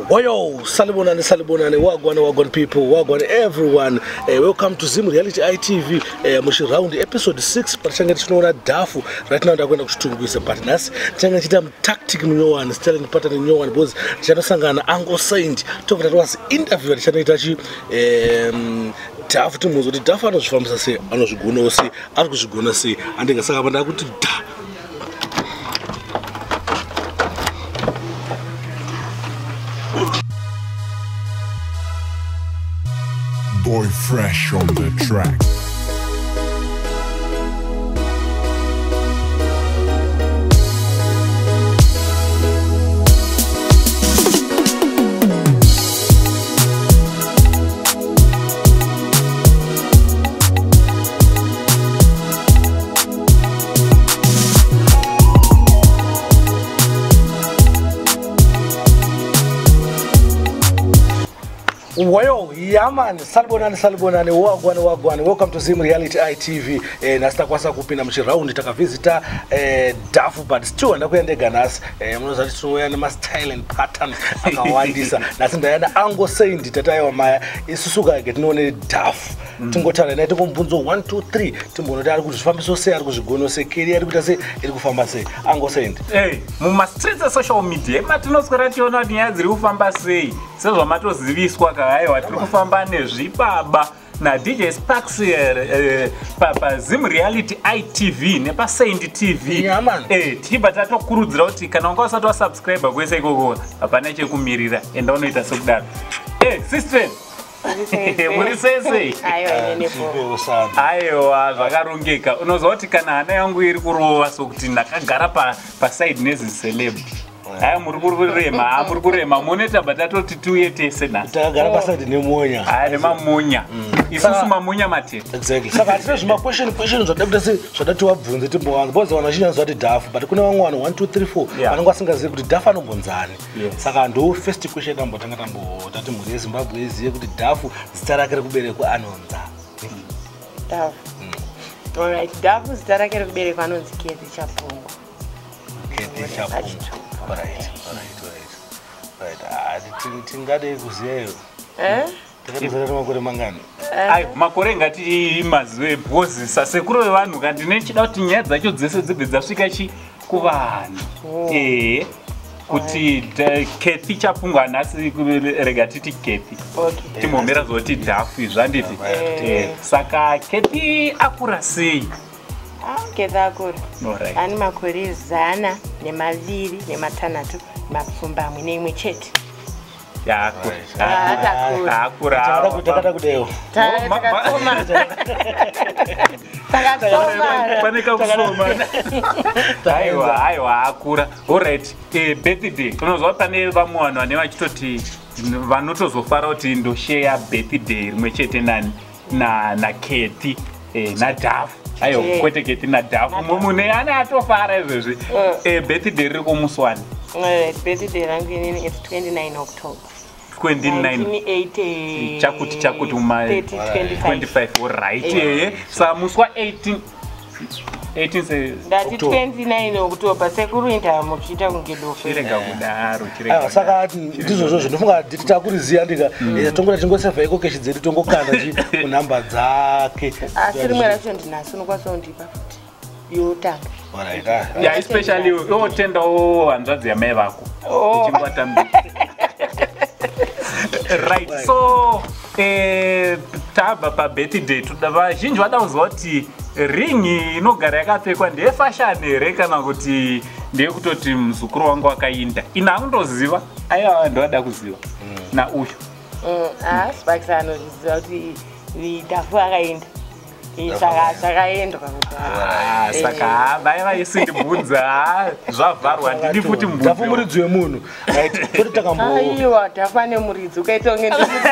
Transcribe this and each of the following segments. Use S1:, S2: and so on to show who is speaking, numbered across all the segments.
S1: Woyo, salibonani salibonani, wagwan wagwan people, wagwan everyone. Welcome to Zim Reality ITV, mushi round episode 6 patichange tichinoona dhafu. Right now ndakuenda kuchitungwiza, but nhasi tichange tichiita mutactic munyowani, styling pattern munyowani, because tichanosangana Uncle Saint tobva tatiwasi interview yatichanoita chi dhafu, timubvunze kuti dhafu anozvifambisa sei, anozvigonawo sei, ari kuzvigona sei. Andinga saka apa ndakuti dha.
S2: Boy Fresh on the track.
S1: Wayo, yaman, salibonani salibonani, wagwan wagwan. Welcome to Zim Reality ITV. Nhasi takwanisa kupinda muchiraundi takavisita dhafu, but still ndakuya ndega nhasi. Munoziva kuti tinouya nemastyle and patterns akawandisa. Nhasi ndayana Uncle Saint tataiwa maya isusu kake tinoone dhafu. Tingotaura naye tingomubvunzo 1 2 3 timboona kuti ari kuzvifambiso sei, ari kuzvigono sei, keri ari kuita sei, iri kufamba sei. Uncle Saint.
S3: Hey, mumastreets esocial media ematinoswera tichiona kuti nyaya dziri kufamba sei, sezvamatoziviswa kaaiwa tiri kufamba nezvibaba naDJ Sparks paZim Reality ITV nepaSaint TV.
S1: Yeah, man.
S3: Tichibva tatokurudzira kuti kana wanga usati wasubscribe kwese ikoko hapana chekumirira, enda unoita sekudaro. Sister, muri sei sei? Aiwa, zvakarongeka. Unoziva kuti kana hana yangu iri kurova sokuti ndakagara paside neziceleb. Aya muri kurema, muri kurema. Mune tabva tatoti tiuye tese nhasi.
S1: Takagara paside nemonya.
S3: Aya nemamunya. Isusu mamunya matete.
S1: Exactly. Saka hatina zvima question zvada kuita sei, zvada tiwabvunze timbowanza. Because vanhu vazhinji vanoziva kuti dhafu, but kune vamwe vanhu 1 2 3 4 vanenge vasingazivi kuti dhafu anombonzani. Saka ndo first question tambotanga tambotati mhuri yeZimbabwe izive kuti dhafu zita rake rekuberekwa anonza.
S4: Dhafu. Alright, dhafu zita rake rekuberekwa anonzi Kathy Chapungu.
S1: Kathy Chapungu. Alright, alright, alright. Right. Tingade kuziva iyo. Takatozara makore mangani?
S3: Ai, makore ngati mazive because sasekuru vevanhu kandi nechida kuti nyaya dzacho dzese dzibve dzasvika chi kuvanhu. Kuti Kathy Chapungu hanasi rega titi Kathy. Timbomira zoti dhafu zvanditi. Saka Kathy akura sei?
S4: Kathy akura. Ane makore 102 nematanhatu mapfumbamwe neimwe chete.
S3: Akura.
S1: Takada kudewo.
S3: Pane kakusoma. Aiwa, aiwa akura. Alright, birthday. Unozwa pane vamwe vanhu vane vachitoti vanotozofara kuti ndoshare birthday rimwe chete nani na Kathy na Dhafu. Aiwa, kwete Kathy na Dhafu. Mune ane atofara izvezvi. Birthday riri kumuswani.
S4: Birthday rangu inini it's 29 October.
S3: 29 chakuti chakuti uma 25. Alright. Sa muswa 18
S4: ndati 29 October sekuru inda muchiita kunge dofe.
S3: Chirega kudaro, chirega.
S1: Saka ndizvozvo zvinofunga kuti takuriziya ndika tongora tingosevha iko keshi dzedu tongokanda chi kunhamba dzake.
S4: Asi rimwe racho ndinaso unokwanisa kundipa futi yotanga.
S1: Alright.
S3: Yeah, especially yotendawo hanzvadzi yamai vako. Uchingwatambira. Right, so tabva pabirthday vazhinji vada kuziva kuti ringi inogara yakapfekwa ndeyefashani here kana kuti ndeyekutoti muzukuru wangu akainda. Ina anondoziva, aiwa ndovada kuziva nauyu.
S4: Sparks anozviziva kuti dhafu akainda. Saka zvakaendwa kudhara.
S3: Saka vaiva isindibvunza zvavharwa ndini futi mubvunzo.
S1: Dhafu muridzi wemunhu. Right, toti takambo.
S4: Aiwa, dhafu ane muridzi ukaita kunge ndimuridzi.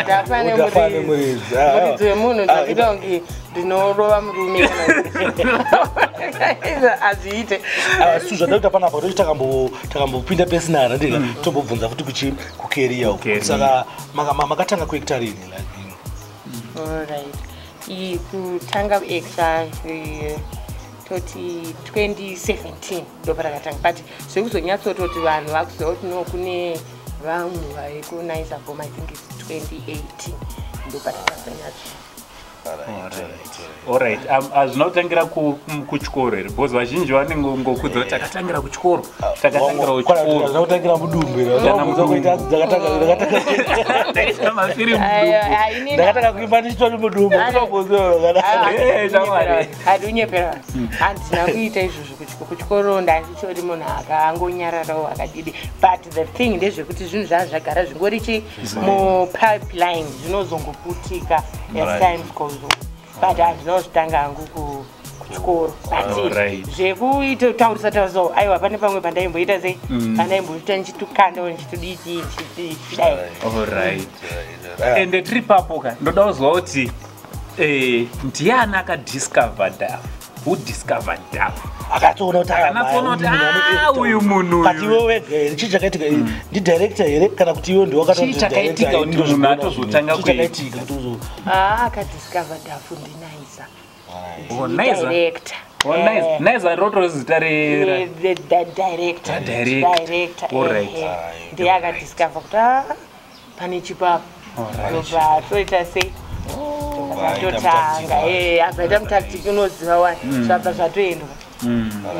S4: Dhafu ane muridzi. Muridzi wemunhu ndakuita kunge ndinorova murume kana azviite.
S1: Su zvadakuita panapa toti takambopinda pesinara ndika tombobvunza futi kuchi kukeria uko. Saka makatanga kuacta rini like?
S4: Alright. Kutanga kuacta Toti 2017 ndopatakatanga, but zvekuzonyatsototi vanhu vakuziva kuti no, kune vamwe vari Boom, I think it's 2018 ndopatakazonyatso.
S3: Alright, hazvina kutangira kuchikoro here? Because vazhinji vanenge ngokudza kuti takatangira kuchikoro, takatangira kuchikoro.
S1: Hazvina kutangira mudumbu.
S3: Kana mudumbu.
S1: Ndakatanga
S3: Mafiri mudumbu.
S1: Ndakatanga kuimba ndichitori mudumbu.
S3: Eh, shamwari.
S4: Hadiunyepera, handina kuita izvozvo kuchikoro. Ndanditori munhu akangonyararawo akadidi, but the thing ndezvekuti zvinhu zvaa zvagara zvingori chi mupipeline, zvinozongoputika as time goes on, but handina kuzvitanga hangu kuchikoro, but zvekuita taurisa taurisawo, aiwa, pane pamwe pandaimboita sei, pandaimboita ndichitukandawo, ndichitoditi, ndichidai.
S3: Alright, ende tiri papo ka, ndoda kuzwa kuti ndiani akadiscover Dhafu? Who discovered Dhafu?
S1: Akatoona kuti
S3: Akatoona kuti, ah, uyu munhu uyu.
S1: But iwe wega here, chii chakaitika? Ndidirector here kana kuti iwe ndiwe?
S3: Chii chakaitika kuti munhu atozotanga?
S1: Chii chakaitika kuti uzo
S4: Ah, akadiscover Dhafu ndiNaiza.
S3: Oh, Naiza.
S4: Director.
S3: Oh, Naiza. Naiza roto zita re
S4: The director.
S3: The director.
S4: Director. Ndiye akadiscover kuti, ah, pane chipapo. Ndobva toita sei, totanga, abvaita mutactic, unoziva wani, zvabva zvatoendwa.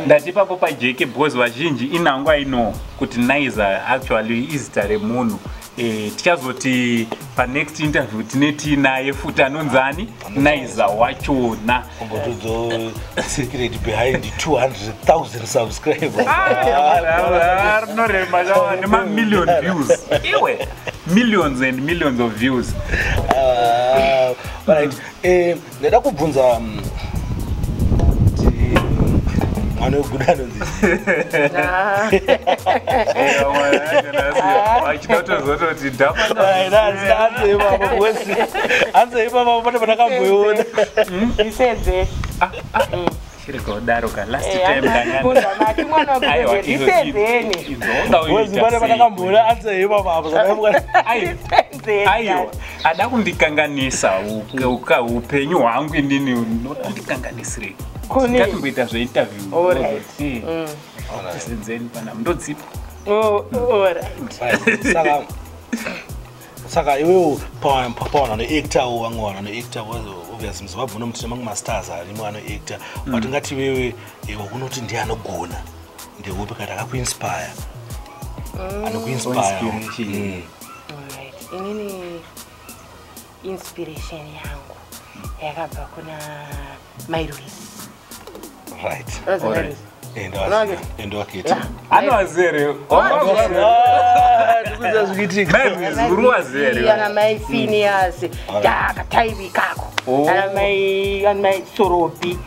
S3: Ndati papo pajeke, because vazhinji inhangu aino kuti Naiza actually izita remunhu. Tichazoti panext interview tine tiinaye futi anonzani Naiza wachona.
S1: Kumbotodzo secret behind 200,000 subscribers.
S3: Ah, rinorema chava nemamillion views iwe, millions and millions of views.
S1: Ah, alright. Ndada kubvunza kuti mwana wegudo anonzi
S4: Ah.
S3: Vachida kutozototi
S1: Anze ipapo, because anze ipapo pane pandakamboiona.
S4: Ndisenze.
S3: Chirega kudaro ka, last time
S4: Andibvunza mati mwana
S3: Aiwa,
S4: wegudo, ndisenzeni.
S3: Izoda
S1: Because pane pandakamboona anze ipapo apo, saka
S4: Ndisenzeni.
S3: Aiwa, ada kundikanganisa upenyu hwangu inini, unoda kundikanganisirei?
S4: Kuni.
S3: Ngatimboita zveinterview.
S4: Alright.
S3: Tisenzeni panapa, ndodzipa.
S4: Oh, alright.
S1: Saka iwewo pavanhu vanoactawo, vamwe vanhu vanoacta, obviously muZimbabwe muno tine mamwe mastars arimo anoacta, but ngati iwewe wakunoti ndiye anogona ndeupi, kana akakuinspire, anokuinspire?
S3: Inspiration.
S4: Alright. Inini inspiration yangu yakabva kuna Mairuis.
S1: Endowaketi.
S3: Anoazere.
S1: Ndikuziva zvikuitika.
S3: Uruwazere.
S4: Ana mai Phineas, akataivi kako.
S3: Oh.
S4: Ana mai Sorobi.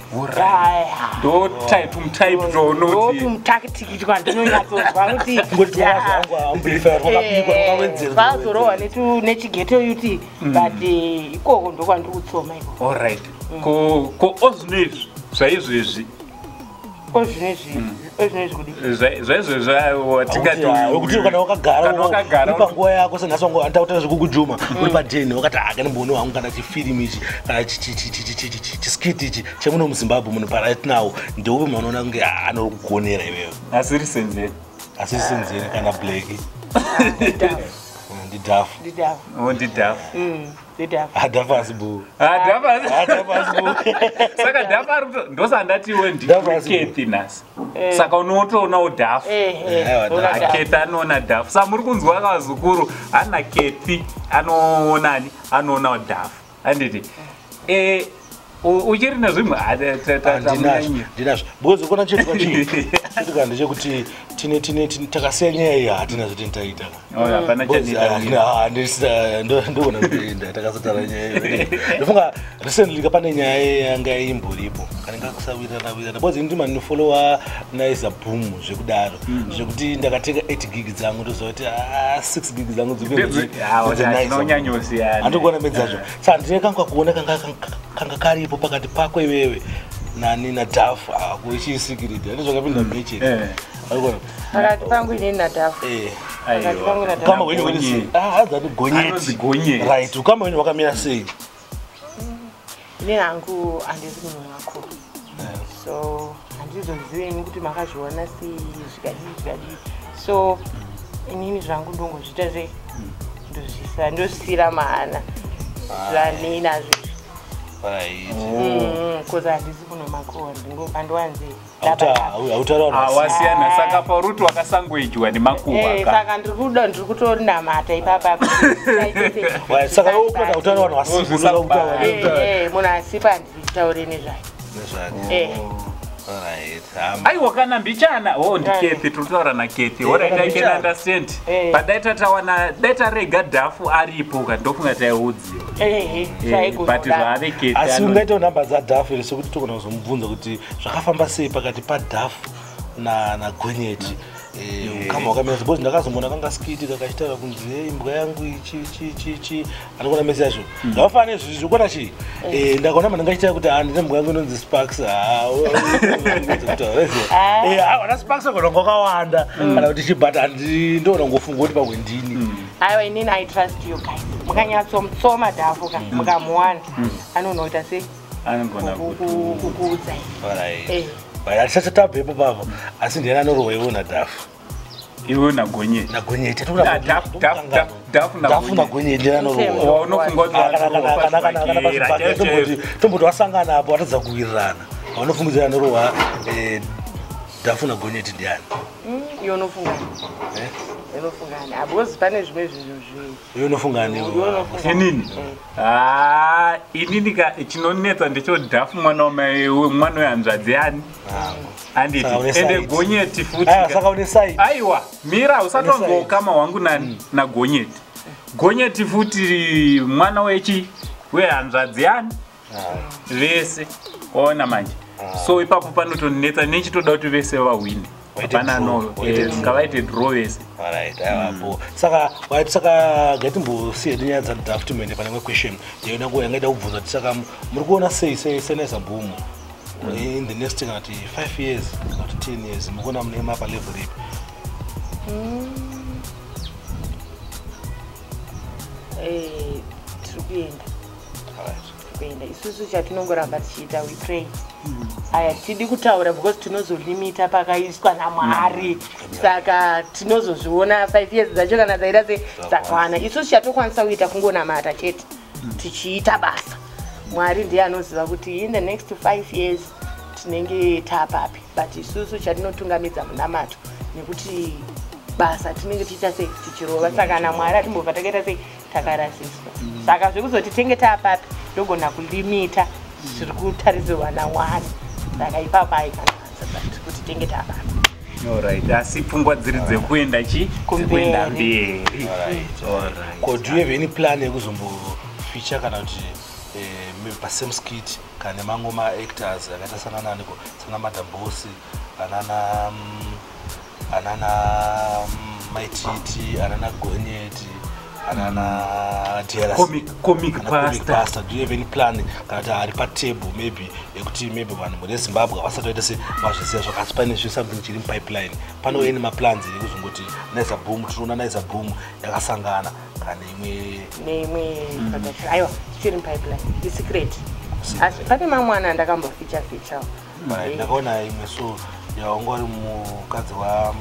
S3: Ndo type, mutype tounoti.
S4: Ndotumutakitikiti kwandinonyatsozwa kuti
S1: Ngoti twakazwa amplifier twakabikwa, twakawedzerwa.
S4: Twazorohwa nechigeto yuti, but ikoko ndokwandiri kutsoma ikoko.
S3: Alright, ko ozvino izvi zvaizvezvi?
S4: Ozvinezvi kudi?
S3: Zvaizvezvi tingati
S1: Wekuti kana wakagara
S3: Kana wakagara,
S1: uri panguva yako, senhasi wangu andakuta zvekukujuma, uri padheni, wakati aka ndimboone wangu kana chifirimu ichi kana chiskit ichi chemuno muZimbabwe muno parit now, ndeupi munhu unoona kunge anokugonera iwewe?
S3: Asiri Senzeni.
S1: Asiri Senzeni kana Black? Ndidhafu.
S4: Ndidhafu.
S3: O, ndidhafu.
S4: Ndidhafu.
S1: Adhafu asi bu
S3: Dhafu.
S1: Adhafu asi bu
S3: Saka dhafu ari ndosandatiwe.
S1: Dhafu asi
S3: Ndikethi nhasi, saka unotoonawo dhafu.
S1: Aiwa, dhafu.
S3: Kethi anoona dhafu, sa muri kunzwa kavazukuru, ana Kethi anoonani, anoonawo dhafu, handiti? Uchiri nezvimwe?
S1: Ndinazvo, ndinazvo, because ukona chituka chii, chituka ndechekuti tine takasiya nyaya iyi, hatina zvoti nditaita.
S3: Hapana chanita.
S1: Ndogona kuenda takasatara nyaya iyo. Ndofunga recently ka pane nyaya yanga imboripo kanenge kakusawirirana wirirana, because ini ndima ndinofollowa Naiza Boom zvekudaro, zvekuti ndakatenga 8 gig dzangu, ndoziva kuti 6 gig dzangu.
S3: Tinonyanyosiyana.
S1: Handikuona medzacho, saka ndine kangu kakuona kanga karipo pakati pako iwewe nani nadhafu kuchiisikiriti, handi zvakapinda mechete. Arikuona?
S4: Pakati pangu inini nadhafu? Pakati pangu nadhafu.
S1: Ukama hwenyu huri sei? Adzati
S3: Anonzi
S1: Gonyeti.
S3: Gonyeti.
S1: Right, ukama hwenyu hwakamira sei?
S4: Inini hangu handisi munhu wakuru, so Handizozive ini kuti makazviona sei, zvikadii zvikadii. So inini zvangu ndongozviita sei, ndozvisa, ndozvisira mahana zvanei nazvo. 'Cause handisi kunomakuhwa, handiwanzi.
S1: Hautaura.
S3: Ah, wasiyana. Saka paruti wakasangoidyiwa nemakuhwa ka.
S4: Saka ndiri kuda, ndiri kutonamata ipapa.
S1: Saka iwe ukuti hautaura vanhu vasipo?
S3: Wozvisa kubaya.
S4: Munhu asipo handitaure nezvayo.
S1: Nezvake. Alright.
S3: Aiwa, kana mbichana o, ndiKethi, tiri kutaura naKethi. Alright, I can
S1: mbichana.
S3: understand.
S4: Eh.
S3: But dai tatawana, dai tarega Dhafu aripo ka, ndofunga taiudziwa. But zvaave Kethi
S1: Asi ungaitawo nhamba dzaDhafu here, sekuti togona kuzomubvunza kuti zvakafamba sei pakati paDhafu naGonyeti? Ukama hwakamira, because ndakazomboona kanga skit kakachitaura kunzi, "Hey, imbwa yangu ichi chi chi chi." Andikuona mesi yacho zvakafanana nezvizvi zvikuona chi. Ndakaona manhu angachitaura kuti, "Ah, ndine mbwa yangu inonzi Sparks." Ana Sparks agona kunge wakawanda kana kuti chi, but ndinoona ngofunga kuti pamwe ndini.
S4: Aiwa, inini I trust you guys. Mukanyatsomutsoma Dhafu ka, mukamuwana, anonoita sei?
S3: Anogona kuti
S4: Kukuudzai.
S1: Alright.
S4: Eh.
S1: But hatisati tabvepo papo, asi ndiani anorohwa iwo naDhafu?
S3: Iwe naGonyeti?
S1: NaGonyeti.
S3: Ah, Dhafu, Dhafu, Dhafu, Dhafu.
S1: Dhafu naGonyeti, ndiani anorohwa?
S3: Waunofunga kuti
S1: Ah, kana
S3: vanorohwa
S1: pazvibhakera,
S3: pazvibhakera, chaizvo.
S1: tomboti wasangana apo, watadza kuwirirana, vanofungidzira anorohwa Dhafu naGonyeti ndiani?
S4: Iwe unofungani?
S1: Eh?
S4: Unofungani? Ah, because pane zvimwe zvinhu
S1: Iwe unofungani?
S4: Iwe unofungani?
S3: Inini? Ah, inini ka, chinonetsa ndechodhafu mwana wamai, mwana wehanzvadzi yani, handiti?
S1: Saka une
S3: Ende
S1: side.
S3: Gonyeti futi
S1: Aiwa,
S3: ka.
S1: saka une side.
S3: Aiwa, mira, usatonga
S1: Une side.
S3: ukama hwangu naGonyeti. Gonyeti futi mwana wechi wehanzvadzi yani, vese waona manje. So ipapo panotonetsa, nechitoda kuti vese vahwine.
S1: Waite
S3: Hapana.
S1: draw,
S3: No.
S1: waite draw.
S3: Ngavaite draw vese.
S1: Alright, aiwapo. Saka right, saka ngatimbosiye nyaya dzaDhafu, timboende pane imwe question yangaida kubvunza kuti saka muri kuona sei seNaiza Boom in the next, kana kuti 5 years kana kuti 10 years, muri kuona mune mapa level ipi?
S4: Tiri kuenda.
S1: Alright.
S4: Kuenda isusu, chatinongoramba tichiita, we pray. Aya tidi kutaura because tinozolimita pakaiswa naMwari. Saka tinozozviona 5 years dzacho kana dzaita se dzakwana. Isusu chatokwanisa kuita kungonamata chete, tichiita basa. Mwari ndiye anoziva kuti in the next 5 years tinenge tapapi, but isusu chatinotungamidza munamato, nekuti basa tinenge tichiita sei, tichirova. Saka naMwari atimbobva takaita sei, takarasiswa. Saka zvekuzoti tenge taapapi, ndogona kulimita zviri kutarisirwa naMwari. Saka ipapo aikananza, but kuti tenge taapapi.
S3: Alright, asi pfungwa dziri dzekuenda chi
S4: Kumberi.
S3: dzekuenda mberi.
S1: Alright.
S3: Alright.
S1: Ko, do you have any plan yekuzomboficha kana kuti maybe pasame skit kana nemamwe maactors akaita sanananiko, sana Madambosi, anana Maititi, anana Gonyeti, anana DRC?
S3: Comic
S1: Kana comic
S3: pastor.
S1: Pastor. Do you have any plan kana kuti ari patable maybe yekuti maybe vanhu mune Zimbabwe havasati vaita se vazviziva zvakasi, pane zvi something chiri mupipeline, pane any maplans ekuzongoti Naiza Boom, tinoona Naiza Boom yakasangana kana imwe?
S4: Neimwe production? Aiwa, tichiri mupipeline, isecret, asi pane mamwe ana ndakamboficha ficha.
S1: Right, ndakaona imwe so yawanga uri mukadzi wa